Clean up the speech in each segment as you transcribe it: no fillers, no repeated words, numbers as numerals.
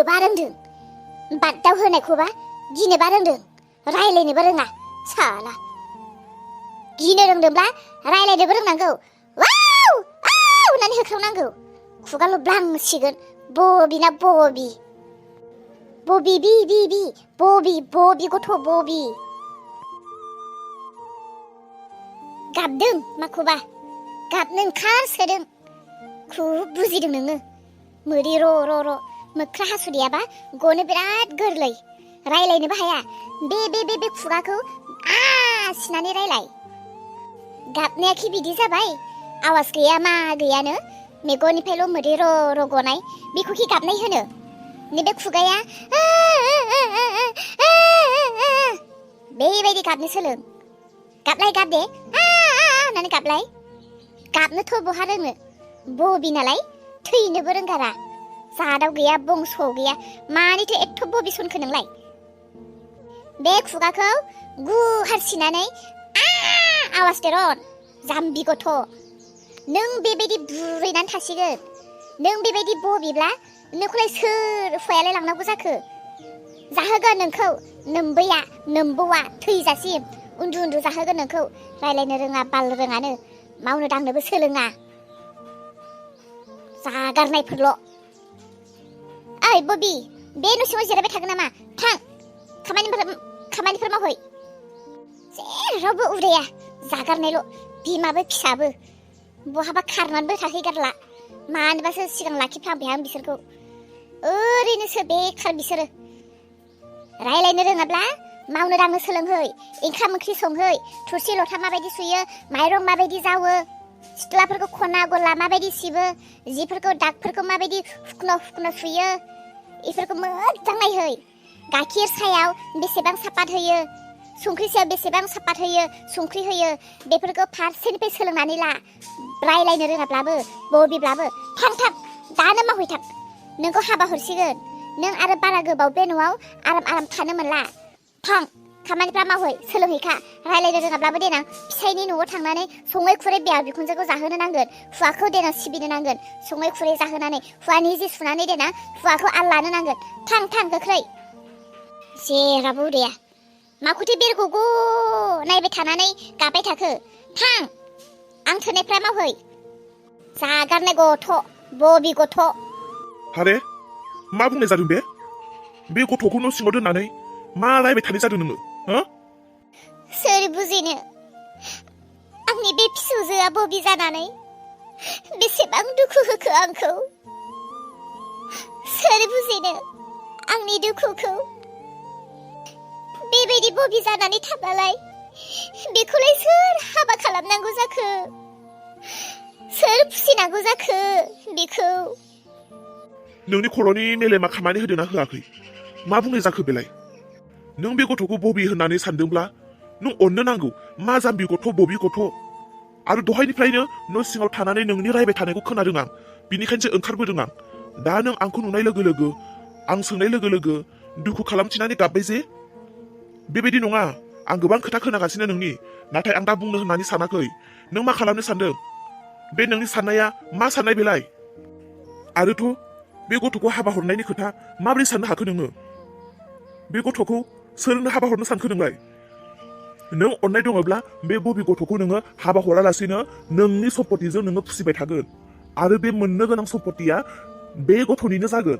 बुंनोबा रोंदों बादाव होनायखौबा गिनोबा रोंदों रायलायनोबो रोङा साला गिनो रोंदोंब्ला रायलायनोबो रोंनांगौ वाव आव होननानै होख्रावनांगौ खुगाल' ब्लांसिगोन बबिना बबि बबि बि बि बि बबि गथ' बबि गाबदों माखौबा गाबनो ओंखारसोदों खुब बुजिदों नोङो मोदै र' मोख्रा हासुदैयाबा गनो बिराद गोरलै रायलायनोबो हाया बे खुगाखौ सिनानै रायलाय गाबनायाखि बिदि जाबाय आवाज गैया मा गैयानो मेगननिफ्रायल' मोदै र' गनाय बेखौखि गाबनाय होनो नैबे खुगाया बेबायदि गाबनो सोलों गाबलाय गाब दे होननानै गाबलाय गाबनोथ' बहा रोङो बबि नालाय थैनोबो रोंगारा जादाव गैया बंस'आव गैया मानिथो एथ' बबि सनखो नोंलाय बे खुगाखौ गुहार सिनानै आवाज देरन जाम्बि गथ' नों बेबायदि बुरैनानै थासिगोन नों बेबायदि बबिब्ला नोंखौलाय सोर हुवायालाय लांनांगौ जाखो जाहोगोन नोंखौ नोम्बौआ थैजासिम उन्दु जाहोगोन नोंखौ रायलायनो रोङा बाल रोङानो मावनो दांनोबो सोलोङा जागारनायफोरल' ओइ बबि बे न' सिङाव जिरायबाय थागोन नामा थां खामानिफोर मावहै जेरावबो उदाया जागारनायल' बिमाबो फिसाबो बहाबा खारनानैबो थाहैगारला मानोबासो सिगां लाखिफ्लांबाय आं बिसोरखौ ओरैनोसो बेखार बिसोरो रायलायनो रोङाब्ला मावनो दांनो सोलोंहै ओंखाम ओंख्रि संहै थोरसि लथा माबायदि सुयो माइरं माबायदि जावो सिथ्लाफोरखौ खना गला माबायदि सिबो जिफोरखौ दागफोरखौ माबायदि हुखुन' सुयो इफोरखौ मोजां नायहै गाइखेर सायाव बेसेबां सापात होयो संख्रि सायाव बेसेबां सापात होयो संख्रि होयो बेफोरखौ फारसेनिफ्राय सोलोंनानै ला रायलायनो रोङाब्लाबो बबिब्लाबो थां दानो मावहैथां नोंखौ हाबा हरसिगोन नों आरो बारा गोबाव बे न'आव आराम थानो मोनला थां खामानिफ्रा मावहै सोलोंहैखा रायलायनो रोङाब्लाबो देनां फिसायनि न'आव थांनानै सङै खुरै बिहाव बिखुनजोखौ जाहोनो नांगोन हुवाखौ देनां सिबिनो नांगोन सङै खुरै जाहोनानै हुवानि जि सुनानै देनां हुवाखौ आल लानो नांगोन थां गोख्रै जेरावबो उदाया माखौथो बेरग'ग' नायबाय थानानै गाबबाय थाखो थां आं थोनायफ्रा मावहै जागारनाय गथ' बबि गथ' हारे मा बुंनाय जादों बे गथ'खौ न' सिङाव दोननानै मा रायबाय थानाय जादों नोङो हो सोर बुजिनो आंनि बे फिसौजोआ बबि जानानै बेसेबां दुखु होखो आंखौ सोर बुजिनो आंनि दुखुखौ बेबायदि बबि जानानै थाब्लालाय बेखौलाय सोर हाबा खालामनांगौ जाखो सोर फुसिनांगौ जाखो बेखौ नोंनि खर'नि मेलेमा खामानि होदोंना होआखै मा बुंनाय जाखो बेलाय नों बे गथ'खौ बबि होननानै सानदोंब्ला नों अननो नांगौ मा जाम्बि गथ' बबि गथ' आरो दहायनिफ्रायनो न' सिङाव थानानै नोंनि रायबाय थानायखौ खोनादों आं बिनिखायनोसो ओंखारबोदों आं दा नों आंखौ नुनाय लोगो लोगो आं सोंनाय लोगो लोगो दुखु खालामथिनानै गाबबाय जे बेबायदि नङा आं गोबां खोथा खोनागासिनो नोंनि नाथाय आं दा बुंनो होननानै सानाखै नों मा खालामनो सानदों बे नोंनि साननाया मा साननाय बेलाय आरोथ' बे गथ'खौ हाबा हरनायनि खोथा माबोरै साननो हाखो नोङो बे गथ'खौ सोरनो हाबा हरनो सानखो नोंलाय नों अननाय दङब्ला बे बबि गथ'खौ नोङो हाबा हरालासेनो नोंनि सम्पतिजों नोङो फुसिबाय थागोन आरो बे मोननो गोनां सम्पतिया बे गथ'निनो जागोन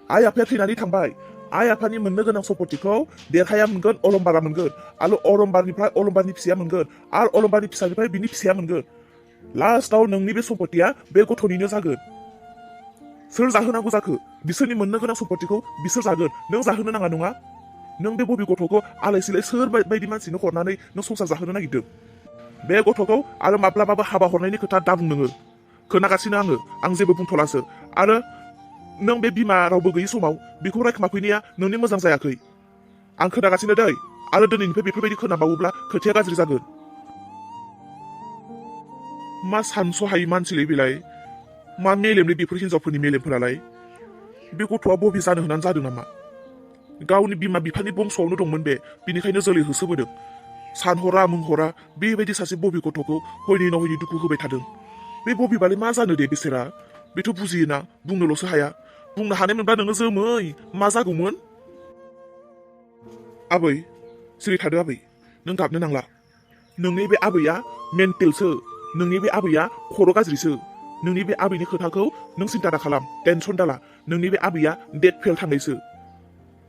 आइ आफाया थैनानै थांबाय आइ आफानि मोननो गोनां सम्पतिखौ देरहाया मोनगोन अलंबारा मोनगोन आरो अलंबारनिफ्राय अलंबारनि फिसाया मोनगोन आरो अलंबारनि फिसानिफ्राय बिनि फिसाया मोनगोन लास्टआव नोंनि बे सम्पतिया बे गथ'निनो जागोन सोर जाहोनांगौ जाखो बिसोरनि मोननो गोनां सम्पतिखौ बिसोर जागोन नों जाहोनो नाङा नङा नों बे बबि गथ'खौ आलाय सिलाय सोर बायदि मानसिनो हरनानै नों संसार जाहोनो नागिरदों बे गथ'खौ आरो माब्लाबाबो हाबा हरनायनि खोथा दाबुं नोङो खोनागासिनो आं जेबो बुंथ'लासो आरो नों बे बिमा रावबो गैयै समाव बेखौ रायखोमाफैनाया नोंनि मोजां जायाखै आं खोनागासिनो दै आरो दिनैनिफ्राय बेफोरबायदि खोनाबावोब्ला खोथाया गाज्रि जागोन मा सानस'हायै मानसिलै बेलाय मा मेलेमलै बेफोर हिनजावफोरनि मेलेमफोरालाय बे गथ'आ बबि जानो होननानै जादों नामा गावनि बिमा बिफानि बंस'आवनो दंमोन बे बिनिखायनो जोलै होसोबोदों सानहरा मुंहरा बेबायदि सासे बबि गथ'खौ हयनि न हयनि दुखु होबाय थादों बे बबिबालाय मा जानो दे बिसोरा बेथ' बुजियोना बुंनोल'सो हाया बुंनो हानायमोनब्ला नोङो जोमै मा जागौमोन? आबै सिरि थादो आबै, नों गाबनो नांला। नोंनि बे आबैया मेन्टेलसो, नोंनि बे आबैया खर' गाज्रिसो। नोंनि बे आबैनि खोथाखौ नों सिन्था दा खालाम, टेनसन दाला। नोंनि बे आबैया डेट फेल थांनायसो,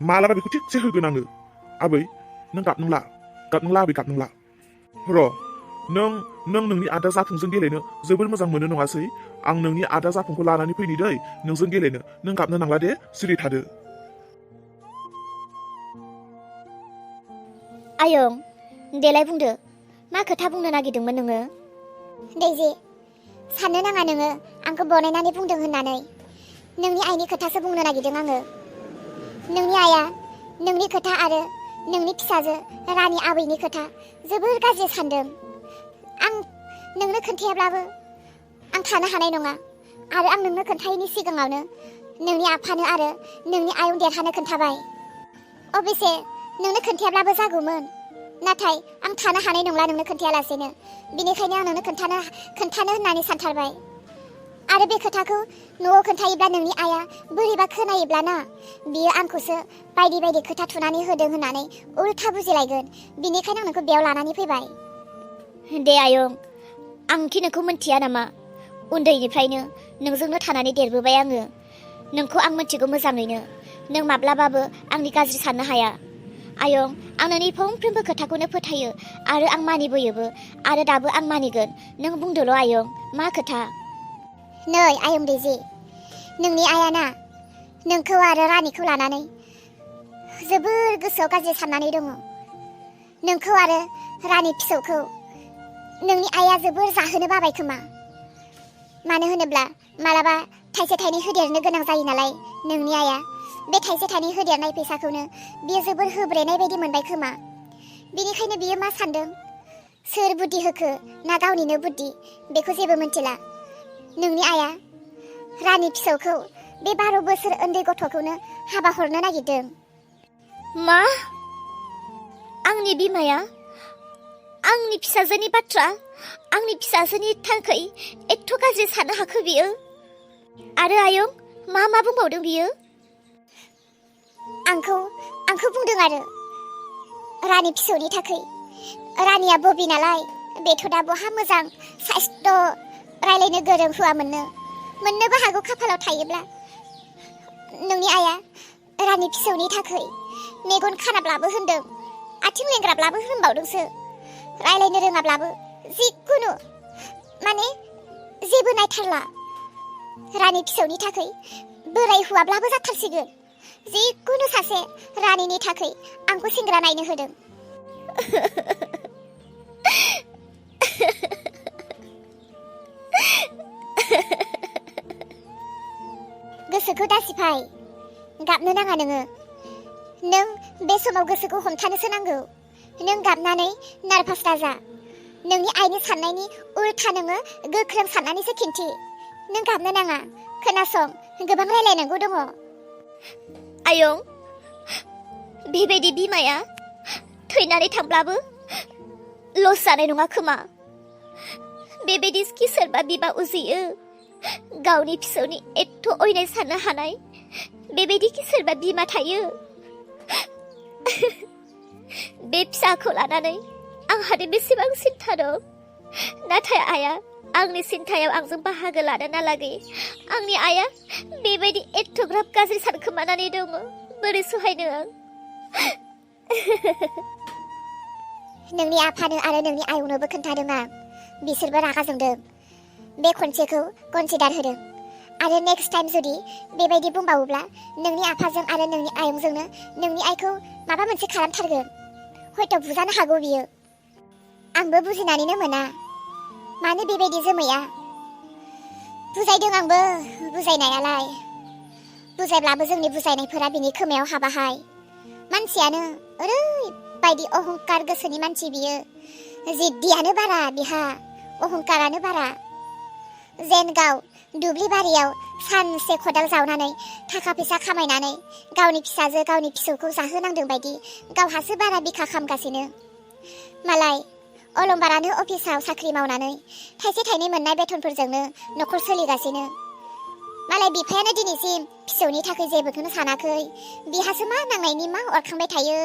मालाबा बेखौ थिगसे होगोन आङो। आबै नों गाबनांला आबै गाबनांला। र' नों नोंनि आदा जाफुंजों गेलेनो जोबोर मोजां मोनो नङासै? आं नोंनि आदा जाफुंखौ लानानै फैनि दै नोंजों गेलेनो। नों गाबनो नांला दे, सिरि थादो। आयं देलाय बुंदो, मा खोथा बुंनो नागिरदोंमोन नोङो? दैजि, साननो नाङा नोङो आंखौ बनायनानै बुंदों होननानै। नोंनि आइनि खोथासो बुंनो नागिरदों आङो। नोंनि आइया नोंनि खोथा आरो नोंनि फिसाजो रानि आबैनि खोथा जोबोर गाज्रि सानदों। आं नोंनो खोन्थायाब्लाबो आं थानो हानाय नङा, आरो आं नोंनो खोन्थायैनि सिगाङावनो नोंनि आफानो आरो नोंनि आयं देरहानो खोन्थाबाय। अबेसे नोंनो खोन्थायाब्लाबो जागौमोन, नाथाय आं थानो हानाय नंला नोंनो खोन्थायालासेनो। बिनिखायनो आं नोंनो खोन्थानो होननानै सानथारबाय। आरो बे खोथाखौ न'आव खोन्थायोब्ला नोंनि आइया बोरैबा खोनायोब्लाना बियो आंखौसो बायदि बायदि खोथा थुनानै होदों होननानै उल्था बुजिलायगोन। बिनिखायनो आं नोंखौ बेयाव लानानै फैबाय। दे आयं, आंखि नोंखौ मोनथिया नामा? उन्दैनिफ्रायनो नोंजोंनो थानानै देरबोबाय आङो। नोंखौ आं मोनथिगौ मोजाङैनो। नों माब्लाबाबो आंनि गाज्रि साननो हाया। आयं, आं नोंनि फंफ्रोमबो खोथाखौनो फोथायो आरो आं मानिबोयोबो, आरो दाबो आं मानिगोन। नों बुंदोल' आयं, मा खोथा? नै आयं दैजि, नोंनि आइयाना नोंखौ आरो रानिखौ लानानै जोबोर गोसोआव गाज्रि साननानै दङ। नोंखौ आरो रानि फिसौखौ नोंनि आइया जोबोर जाहोनो बाबाय खोमा। मानो होनोब्ला मालाबा थाइसे थाइनै होदेरनो गोनां जायो नालाय नोंनि आइया। बे थाइसे थाइनै होदेरनाय फैसाखौनो बियो जोबोर होब्रेनाय बायदि मोनबाय खोमा। बिनिखायनो बियो मा सानदों, सोर बुद्धि होखो ना गावनिनो बुद्धि, बेखौ जेबो मिन्थिला। नोंनि आइया रानि फिसौखौ, बे 12 बोसोर उन्दै गथ'खौनो हाबा हरनो नागिरदों। मा? आंनि बिमाया आंनि फिसाजोनि बाथ्रा, आंनि फिसाजोनि थाखाय एथ' गाज्रि साननो हाखो बियो? आरो आयं, मा बुंबावदों बियो? आंखौ बुंदों आरो रानि फिसौनि थाखाय। रानिया बबि नालाय, बेथ' दा बहा मोजां साइस्थ' रायलायनो गोरों हौवा मोननोबो हागौ खाफालाव थायोब्ला। नोंनि आइया रानि फिसौनि थाखाय मेगन खानाब्लाबो होनदों, आथिं लेंग्राब्लाबो होनबावदोंसो, रायलायनो रोङाब्लाबो जिखुनु माने जेबो नायथारला। रानि फिसौनि थाखाय बोराय हौवाब्लाबो जाथारसिगोन, जिखुनु सासे रानिनि थाखाय आंखौ सेंग्रा नायनो होदों। गोसोखौ दासिफाय, गाबनो नाङा नोङो। नों बे समाव गोसोखौ हमथानोसो नांगौ। नों गाबनानै नार्भास दाजा। नोंनि आइनि साननायनि उल्था नोङो गोख्रों साननानैसो खिन्थि। नों गाबनो नाङा, खोनासं, गोबां रायलायनांगौ दङ। आयं, बेबायदि बिमाया थैनानै थांब्लाबो लस जानाय नङा खोमा। बेबायदि कि सोरबा बिमा उजियो, गावनि फिसौनि एथ' अयनाय साननो हानाय, बेबायदि कि सोरबा बिमा थायो? बे फिसाखौ लानानै आंहादि बेसेबां सिन्था दं, नाथाय आइया आंनि सिन्थायाव आंजों बाहागो लानो नालागै आंनि आइया बेबायदि एथ'ग्राब गाज्रि सानखोमानानै दङ। बोरै सहायनो आं? नोंनि आफानो आरो नोंनि आयंनोबो खोन्थादों आं, बिसोरबो रागा जोंदों। बे खनसेखौ कनसिडार होदों, आरो नेक्स्ट टाइम जुदि बेबायदि बुंबावोब्ला नोंनि आफाजों आरो नोंनि आयंजोंनो नोंनि आइखौ माबा मोनसे खालामथारगोन। हयथ' बुजानो हागौ बियो। आंबो बुजिनानैनो मोना, मानो बेबायदि जोमैया। बुजायदों आंबो बुजायनायालाय, बुजायब्लाबो जोंनि बुजायनायफोरा बिनि खोमायाव हाबाहाय। मानसियानो ओरैबायदि अहंकार गोसोनि मानसि बियो, जिद्दियानो बारा बिहा, अहंकारानो बारा। जेन गाव दुब्लि बारियाव सानसे खदाल जावनानै थाखा फैसा खामायनानै गावनि फिसाजो गावनि फिसौखौ जाहोनांदों बायदि गावहासो बारा बिखा खामगासिनो। मालाय अलंबारानो अफिसाव साख्रि मावनानै थाइसे थाइनै मोननाय बेथनफोरजोंनो न'खर सोलिगासिनो। मालाय बिफायानो दिनैसिम फिसौनि थाखाय जेबोखौनो सानाखै। बिहासो मा नांनायनि मा अरखांबाय थायो।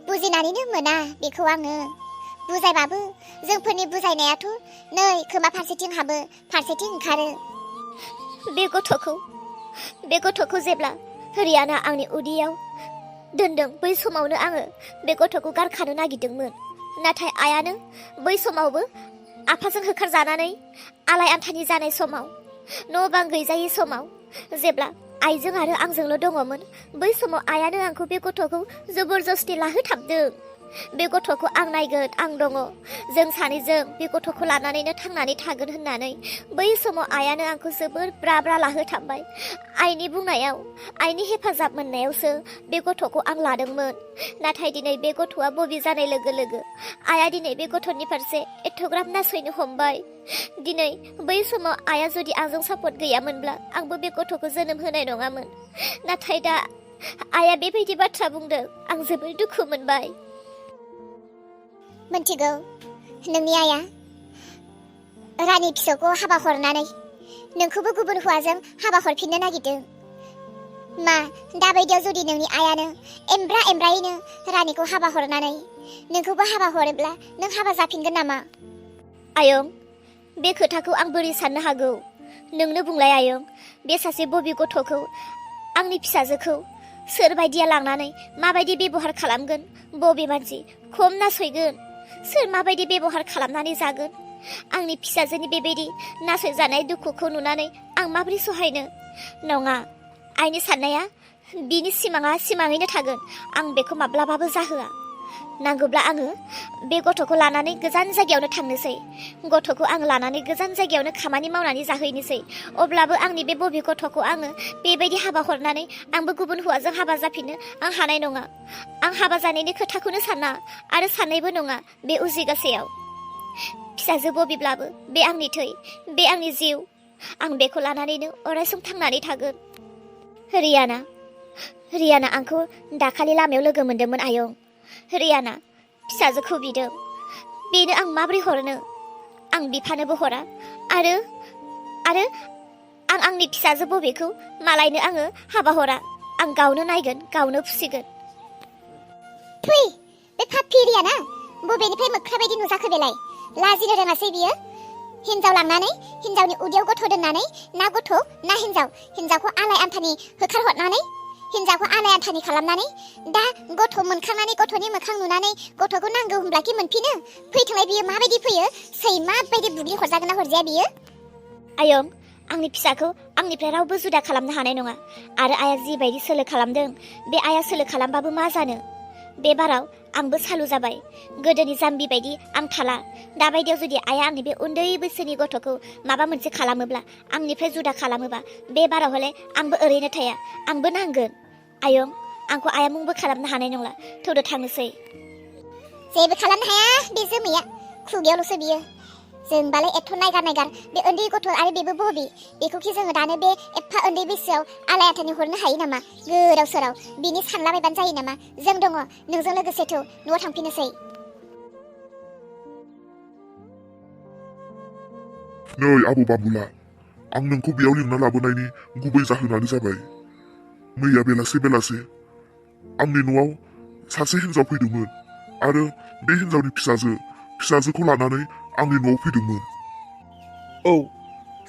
बुजिनानैनो मोना बेखौ आङो। बुजायबाबो जोंफोरनि बुजायनायाथ' नै खोमा फारसेथिं हाबो फारसेथिं ओंखारो। बे गथ'खौ जेब्ला रियाना आंनि उदैयाव दोनदों बै समावनो आङो बे गथ'खौ गारखानो नागिरदोंमोन। नाथाय आइयानो बै समावबो आफाजों होखारजानानै आलाय आथानि जानाय समाव, न' बां गैजायै समाव, जेब्ला आइजों आरो आंजोंल' दङमोन, बै समाव आइयानो आंखौ बे गथ'खौ जबरदस्ति लाहोथाबदों। बे गथ'खौ आं नायगोन, आं दङ, जों सानैजों बे गथ'खौ लानानैनो थांनानै थागोन होननानै बै समाव आइयानो आंखौ जोबोर ब्रा ब्रा लाहोथाबबाय। आइनि बुंनायाव, आइनि हेफाजाब मोननायावसो बे गथ'खौ आं लादोंमोन। नाथाय दिनै बे गथ'आ बबि जानाय लोगो लोगो आइया दिनै बे गथ'नि फारसे एथ'ग्राब नासयनो हमबाय। दिनै बै समाव आइया जुदि आंजों सापर्ट गैयामोनब्ला आंबो बे गथ'खौ जोनोम होनाय नङामोन। नाथाय दा आइया बेबायदि बाथ्रा बुंदों, आं जोबोर दुखु मोनबाय। मोनथिगौ, नोंनि आइया रानि फिसौखौ हाबा हरनानै नोंखौबो गुबुन हौवाजों हाबा हरफिननो नागिरदों। मा दाबायदियाव जुदि नोंनि आइयानो एमब्रायैनो रानिखौ हाबा हरनानै नोंखौबो हाबा हरोब्ला नों हाबा जाफिनगोन नामा? आयं, बे खोथाखौ आं बोरै साननो हागौ? नोंनो बुंलाय आयं, बे सासे बबि गथ'खौ, आंनि फिसाजोखौ सोरबायदिया लांनानै माबायदि बेबहार खालामगोन? बबे मानसि खम नासयगोन? सोर माबायदि बेबहार खालामनानै जागोन? आंनि फिसाजोनि बेबायदि नासयजानाय दुखुखौ नुनानै आं माबोरै सहायनो? नङा, आइनि साननाया बिनि सिमाङैनो थागोन। आं बेखौ माब्लाबाबो जाहोआ। नांगौब्ला आङो बे गथ'खौ लानानै गोजान जायगायावनो थांनोसै। गथ'खौ आं लानानै गोजान जायगायावनो खामानि मावनानै जाहैनोसै। अब्लाबो आंनि बे बबि गथ'खौ आङो बेबायदि हाबा हरनानै आंबो गुबुन हौवाजों हाबा जाफिननो आं हानाय नङा। आं हाबा जानायनि खोथाखौनो साना आरो साननायबो नङा बे उजिगासेयाव। फिसाजो बबिब्लाबो बे आंनि थै, बे आंनि जिउ। आं बेखौ लानानैनो अरायसम थांनानै थागोन। रियाना आंखौ दाखालि लामायाव लोगो मोनदोंमोन आयं। रियाना फिसाजोखौ बिदों। बेनो आं माबोरै हरनो? आं बिफानोबो हरा आरो आं आंनि फिसाजो बबेखौ मालायनो आङो हाबा हरा। आं गावनो नायगोन, गावनो फुसिगोन। फै, बे पापि रियाना बबेनिफ्राय मोख्रा बायदि नुजाखो बेलाय? लाजिनो रोङासै बियो? हिनजाव लांनानै हिनजावनि उदैयाव गथ' दोननानै ना गथ' ना हिनजावखौ आलाय आन्थानि होखारहरनानै, हिनजावखौ आलाय आन्थानि खालामनानै दा गथ' मोनखांनानै गथ'नि मोखां नुनानै गथ'खौ नांगौ होनब्लाखि मोनफिनो? फैथोंलाय बियो माबायदि फैयो? सैमा बायदि बुग्लि हरजागोन ना हरजाया बियो? आयं, आंनि फिसाखौ आंनिफ्राय रावबो जुदा खालामनो हानाय नङा। आरो आइया जिबायदि सोलो खालामदों, बे आइया सोलो खालामबाबो मा जानो? बे बाराव आंबो सालु जाबाय। गोदोनि जाम्बि बायदि आं थाला। दाबायदियाव जुदि आइया आंनि बे उन्दै बैसोनि गथ'खौ माबा मोनसे खालामोब्ला, आंनिफ्राय जुदा खालामोबा, बे बाराव हले आंबो ओरैनो थाया, आंबो नांगोन। आयं, आंखौ आइया मुंबो खालामनो हानाय नंला। थौदो थांनोसै। जेबो खालामनो हाया बे जोमैया, खुगायावल'सो बियो। जोंबालाय एथ' नायगार बे उन्दै गथ' आरो बेबो बबि, बेखौखि जोङो दानो बे एफा उन्दै बैसोआव आलाय आथानि हरनो हायो नामा? गोदाव सोराव बिनि सानलाबायबानो जायो नामा? जों दङ, नोंजों लोगोसे थौ न'आव थांफिननोसै। नै आबौ बाबुला, आं नोंखौ बेयाव लिंना लाबोनायनि गुबै जाहोनानो जाबाय, मैया बेलासे आंनि न'आव सासे हिनजाव फैदोंमोन आरो बे हिनजावनि फिसाजोखौ लानानै आंनि न'आव फैदोंमोन। औ,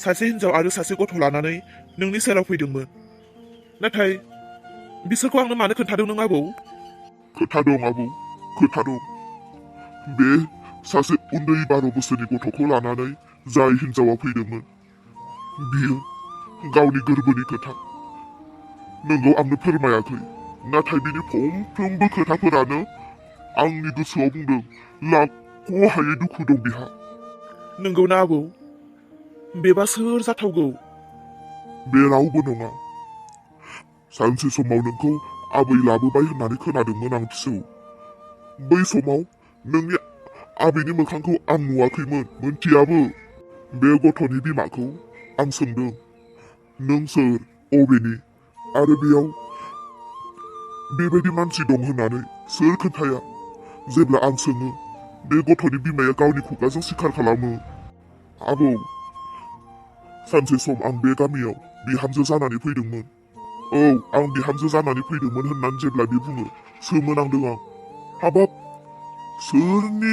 सासे हिनजाव आरो सासे गथ' लानानै नोंनि सेराव फैदोंमोन। नाथाय बिसोरखौ आंनो मानो खोन्थादों नों आबौ? खोथा दं आबौ, खोथा दं। बे सासे उन्दै 12 बोसोरनि गथ'खौ लानानै जाय हिनजावा फैदोंमोन, बियो गावनि गोरबोनि खोथा नोंगौ आंनो फोरमायाखै। नाथाय बिनि फंफ्रोमबो खोथाफोरानो आंनि गोसोआव बुंदों लाख'हायै दुखु दं बिहा। नंगौना आबौ? बेबा सोर जाथावगौ? बे रावबो नङा। सानसे समाव नोंखौ आबै लाबोबाय होननानै खोनादोंमोन आं फिसौ। बै समाव नोंनि आबैनि मोखांखौ आं नुवाखैमोन, मोनथियाबो। बे गथ'नि बिमाखौ आं सोंदों, नों सोर, अबेनि, आरो बेयाव बेबायदि मानसि दं होननानै सोर खोन्थाया? जेब्ला आं सोङो, बे गथ'नि बिमाया गावनि खुगाजों सिखार खालामो, आबौ, सानसे सम आं बे गामियाव बिहामजो जानानै फैदोंमोन। औ आं बिहामजो जानानै फैदोंमोन होननानै जेब्ला बे बुङो सोमोनांदों आं। हाबाब सोरनि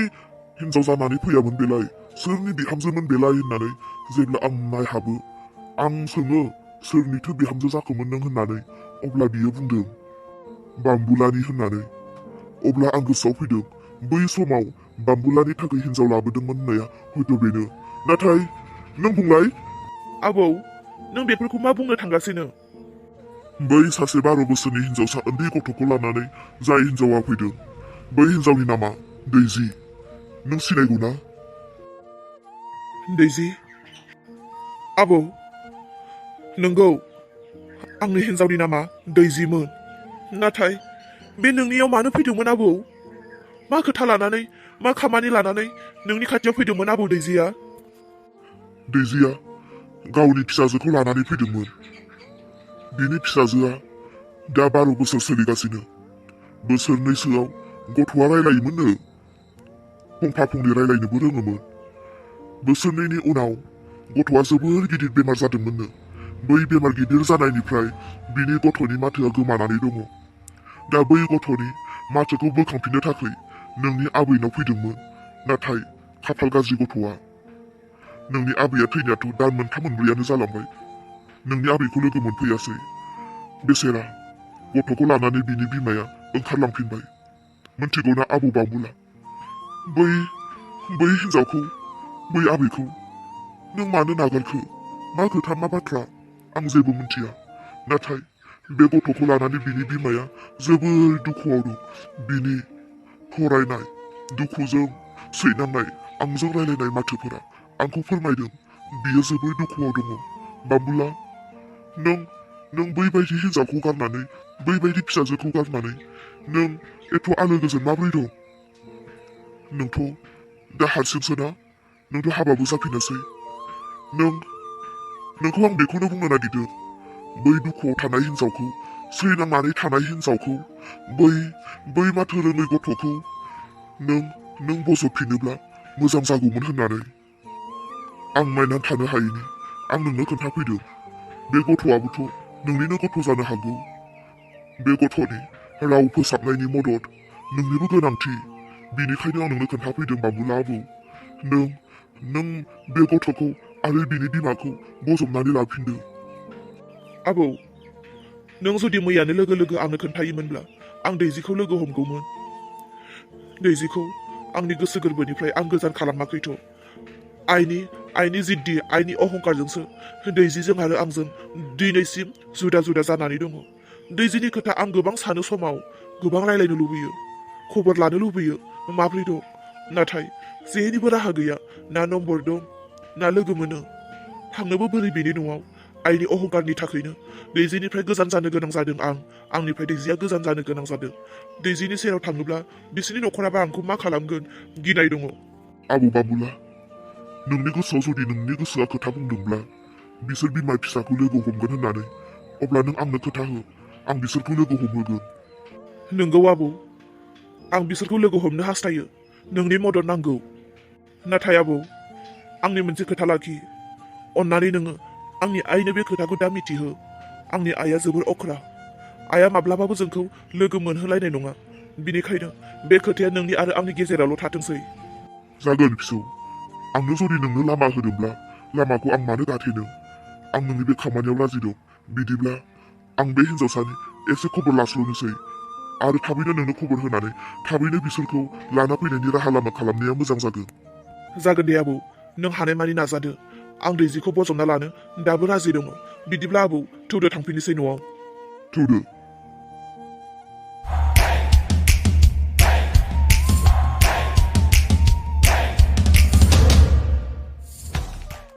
हिनजाव जानानै फैयामोन बेलाय, सोरनि बिहामजोमोन बेलाय होननानै जेब्ला आं नायहाबो, आं सोङो सोरनिथो बिहामजो जाखोमोन नों होननानै, अब्ला बियो बुंदों बाम्बुलानि होननानै। अब्ला आं गोसोआव फैदों बै समाव बाम्बुलानि थाखाय हिनजाव लाबोदोंमोन होननाया हयथ' बेनो। नाथाय नों बुंलाय आबौ, नों बेफोरखौ मा बुंनो थांगासिनो? बै सासे 12 बोसोरनि हिनजावसा उन्दै गथ'खौ लानानै जाय हिनजावा फैदों, बै हिनजावनि नामा दैजि। नों सिनायगौ ना? दैजि? आबौ, नंगौ, आंनि हिनजावनि नामा दैजिमोन। नाथाय बे नोंनियाव मानो फैदोंमोन आबौ? मा खोथा लानानै, मा खामानि लानानै नोंनि खाथियाव फैदोंमोन आबौ दैजिया? दैजिया गावनि फिसाजोखौ लानानै फैदोंमोन। बिनि फिसाजोआ दा 12 बोसोर सोलिगासिनो। बोसोरनैसोआव गथ'आ रायलायोमोननो, फंफा फंनै रायलायनोबो रोङोमोन। बोसोरनैनि उनाव गथ'आ जोबोर गिदिर बेमार जादोंमोननो। बै बेमार गिदिर जानायनिफ्राय बिनि गथ'नि माथोआ गोमानानै दङ। दा बै गथ'नि माथोखौ बोखांफिननो थाखाय नोंनि आबैनाव फैदोंमोन। नाथाय खाफाल गाज्रि गथ'आ, नोंनि आबैया थैनायाथ' दान 3-4 जालांबाय। नोंनि आबैखौ लोगो मोनफैयासै। बेसेरा गथ'खौ लानानै बिनि बिमाया ओंखारलांफिनबाय। मोनथिगौना आबौ बाम्बुला, बै हिनजावखौ, बै आबैखौ नों मानो नागारखो? मा खोथा, मा बाथ्रा आं जेबो मिथिया। नाथाय बे गथ'खौ लानानै बिनि बिमाया जोबोर दुखुआव दं। बिनि फरायनाय, दुखुजों सैनांनाय, आंजों रायलायनाय माथोफोरा आंखौ फोरमायदों बियो जोबोर दुखुआव दङ। बाम्बुला, नों बैबायदि हिनजावखौ गारनानै, बैबायदि फिसाजोखौ गारनानै नों एथ' आलो गोजोन माब्रै दं? नोंथ' दा हारसिंसो ना? नोंथ' हाबाबो जाफिनासै। नोंखौ आं बेखौनो बुंनो नागिरदों, बै दुखुआव थानाय हिनजावखौ, सैनांनानै थानाय हिनजावखौ, बै माथो रोङै गथ'खौ नों बजबफिनोब्ला मोजां जागौमोन होननानै। आं नायनानै थानो हायैनि आं नोंनो खोन्थाफैदों। बे गथ'आबोथ' नोंनिनो गथ' जानो हागौ। बे गथ'नि राव फोसाबनायनि मदद नोंनिबो गोनांथि। बिनिखायनो आं नोंनो खोन्थाफैदों बाम्बुला आबौ, नों बे गथ'खौ आरो बिनि बिमाखौ बजबनानै लाफिनदो। आबौ, नों जुदि मैयानो लोगो लोगो आंनो खोन्थायोमोनब्ला आं दैजिखौ लोगो हमगौमोन। दैजिखौ आंनि गोसो गोरबोनिफ्राय आं गोजान खालामाखैथ'। आइनि जिद्दि, आइनि अहंकारजोंसो दैजिजों आरो आंजों दिनैसिम जुदा जुदा जानानै दङ। दैजिनि खोथा आं गोबां सानो, समाव गोबां रायलायनो लुबैयो, खबर लानो लुबैयो, माब्रै दं। नाथाय जेनिबो राहा गैया, ना नम्बर दं, ना लोगो मोनो। थांनोबो बोरै बेनि न'आव। आइनि अहंकारनि थाखायनो दैजिनिफ्राय गोजान जानो गोनां जादों आं। आंनिफ्राय दैजिया गोजान जानो गोनां जादों। दैजिनि सेराव थाङोब्ला बिसोरनि न'खराबा आंखौ मा खालामगोन, गिनाय दङ। आबौ बाम्बुला, नोंनि गोसोआव जुदि नोंनि गोसोआ खोथा बुंदोंब्ला बिसोर बिमा फिसाखौ लोगो हमगोन होननानै, अब्ला नों आंनो खोथा हो, आं बिसोरखौ लोगो हमहोगोन। नंगौ आबौ, आं बिसोरखौ लोगो हमनो हास्थायो। नोंनि मदद नांगौ। नाथाय आबौ, आंनि मोनसे खोथा लाखि। अन्नानै नोङो आंनि आइनो बे खोथाखौ दा मिथिहो। आंनि आइया जोबोर अख्रा। आइया माब्लाबाबो जोंखौ लोगो मोनहोलायनाय नङा। बिनिखायनो बे खोथाया नोंनि आरो आंनि गेजेरावल' थाथोंसै। जागोन फिसौ, आंनो जुदि नोंनो लामा होदोंब्ला लामाखौ आं मानो गाथेनो? आं नोंनि बे खामानियाव राजि दं। बिदिब्ला आं बे हिनजावसानि एसे खबर लास्ल'नोसै आरो थाबैनो नोंनो खबर होनानै थाबैनो बिसोरखौ लाना फैनायनि राहा लामा खालामनाया मोजां जागोन। जागोन दे आबौ, नों हानायमानि नाजादो। आं दैजिखौ बजबना लानो दाबो राजि दङ। बिदिब्ला आबौ, थौदो थांफिननोसै न'आव। थौदो।